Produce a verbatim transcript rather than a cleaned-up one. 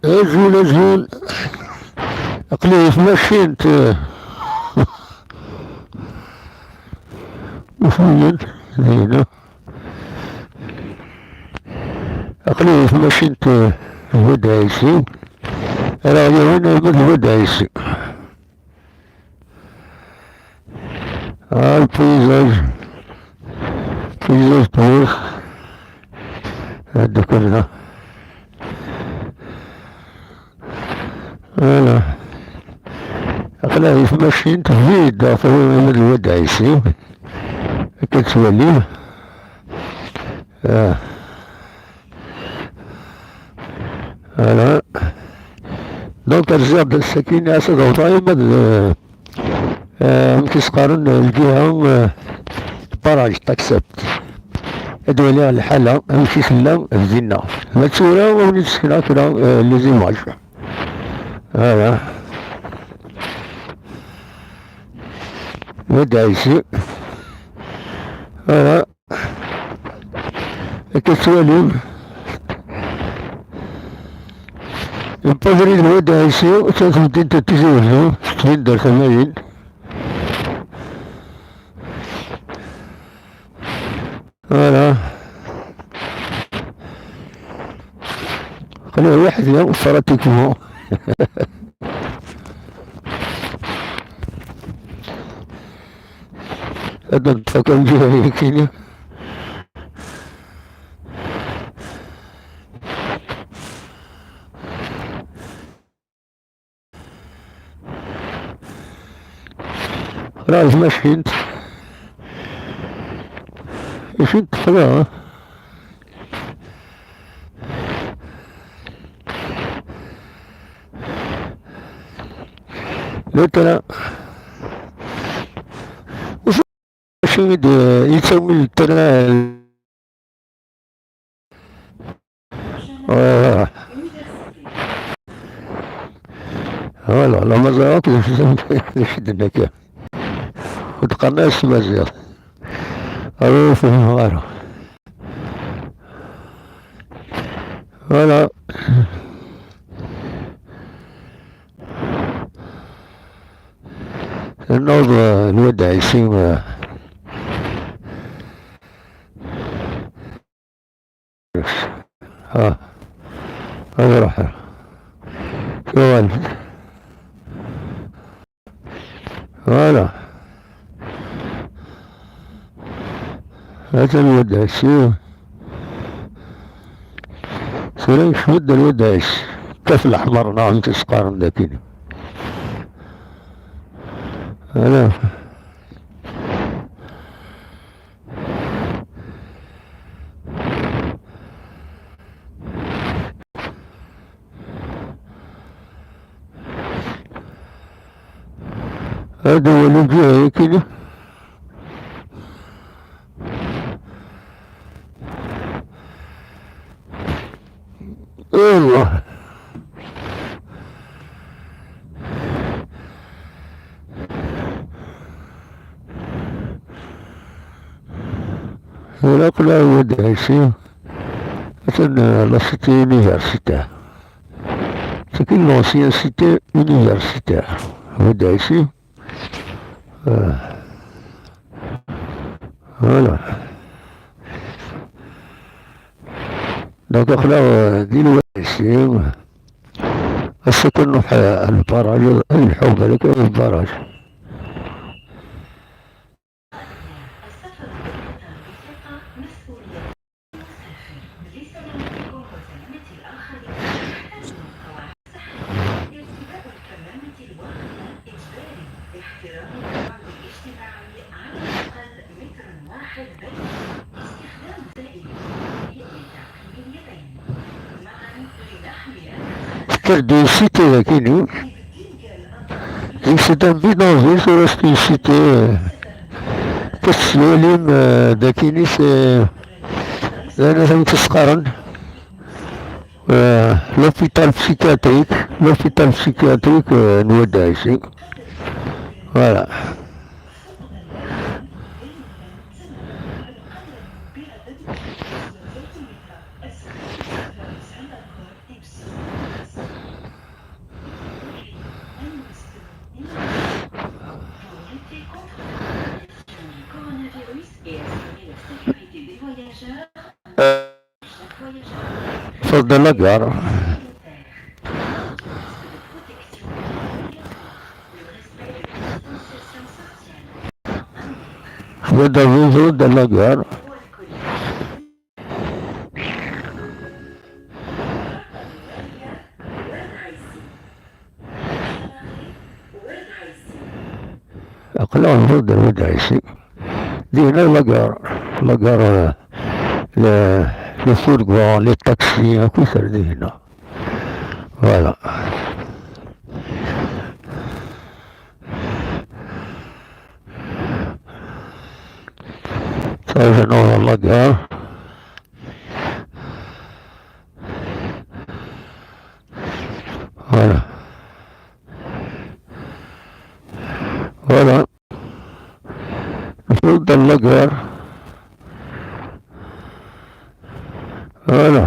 Azul, azul. Aql-iyi f tmacint, eh, isem-nni, dinna. Aql-iyi f tmacint, eh, n Wad Ɛisi. Ara ɣ-yawin arma d Wad Ɛisi. Ah, le paysage. Paysage de l'Ouest. Ad d-kkreɣ. Voilà. Aql-aɣ di tmacint, vide, ɣef win d Wad Ɛisi. Akka tettwalim. Ah. Voilà. Donc, rziɣ-d sakkin, ass-a d awḍaɣ, ma d, eh, amek i s-qqaren, eh, lǧiha, eh, barrage, t'acceptes. Ad waliɣ lḥala, amek i tella, dinna. Ma d tura, ad wen-id-sekneɣ kra, eh, les images. Voilà. Wad Ɛisi. Voilà. Akka tettwalim. Mpazri d Wad Ɛisi, ta temdint n Tizi Wezzu, tettbin-d ar tama-in. Voilà. Aql-i weḥd-i, pratiquement. Ad d-nṭef kan ǧiha-yakini. Rah tmacint. Icint xla. Luttra. Acu i d-yettawin luttra? Ah. Voilà, la mazal akk d icedden akka. Ur d-qqaren ara s tmaziɣt. Ur fhimeɣ ara. Voilà. Newweḍ, eh, Lwad Ɛisi, eh. Ah, ad ruḥeɣ. Tuɣal. Voilà. Atan Lwad Ɛisi. Tura yekcem-d Lwad Ɛisi. Kaf leḥmer neɣ amek i s-qqaren dakini. Voilà. هذا هو الوجه كده. ايوه. Tura aql-aɣ Wad Ɛisi. Atan, euh, la cité universitaire. C'est une ancienne cité universitaire. Wad Ɛisi. Euh, voilà. Donc, aql-aɣ, euh, di Lwad Ɛisi. Ass-a kan nruḥ, euh, à le barrage, ad nḥubb balak, euh, le barrage. Tekker-d une cité dakini. C'est un bidonville, ur as-t-une cité. Tettwalim, euh, dakini, c'est, d ayen ara s-qqaren, euh, l'hôpital psychiatrique, l'hôpital psychiatrique, euh, n Wad Ɛisi. Voilà. Faudde la gare. Faudde la gare. Aql-aɣ nrudd ar Wadɛisi. Dinna la gare, la gare, le, le fourgon, les taxis, akk i dinna. Voilà. Ça, je n'en la gare. Voilà. Voilà. Dans la gare. Voilà.